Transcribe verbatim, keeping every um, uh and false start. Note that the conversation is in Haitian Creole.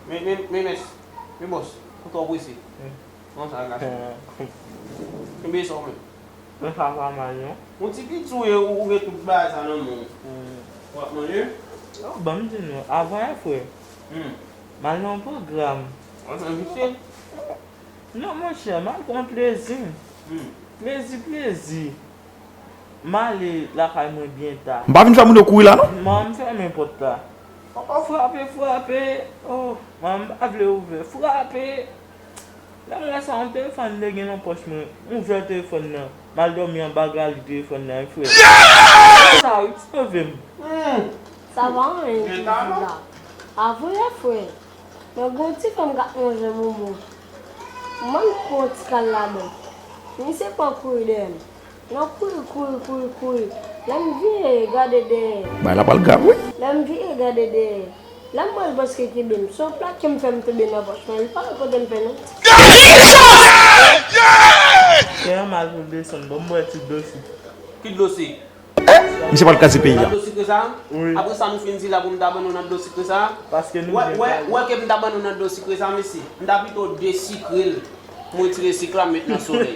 Men, men, men, men, men bòs, ou twò prese. Kòman sa, gason? Kenbe sa w menm. Men sa pa mal, non. Yon ti piti w ye, ou, ou gen tout bagay sa nan men w. W ap manje? Non, ban m di nou, avan yè, frè. M al nan yon pwogram. W ap fè vit fè? Non, monchè, m al pran plezi. Plezi, plezi. M ale lakay mwen byen ta. M pa vin fè moun yo kouri la, non. M, m fèmen pòt la. Papa frape, frape. Oh, m pa vle ouvè. Frape. Lè m wè sa, yon telefòn te gen nan pòch mwen. M ouvè telefòn nan. M al dòmi anba gali telefòn nan, wi, frè. Sa, wi, sove m. Sa pa anyen, ti la. Avan yè, frè. Men gon ti fanm k ap manje momo. M ann pran ti kal ladan. Misye pran kouri dèyè m. Nan kouri, kouri, kouri, kouri. Lè m vire gade dèyè. Bagay la pral grav, wi. Lè m vire gade dèyè. Lè m wè l prèske kenbe m. Se yon plake m fè m tonbe nan pòch mwen. Li pa wè kote m fè non. Kè an mal pou l desann. Bon, m bwè ti dlo sik. Ki dlo sik? Misye pral kraze peyi a. Nan dlo sikre sa? Wi. Apre sa nou fin di la pou m ta ban nou nan dlo sikre sa? Paske nou wè, wè, wè ke m ta ban nou nan dlo sikre sa, mesye. M ta pito desikre l. M retire sik la, m met nan solèy.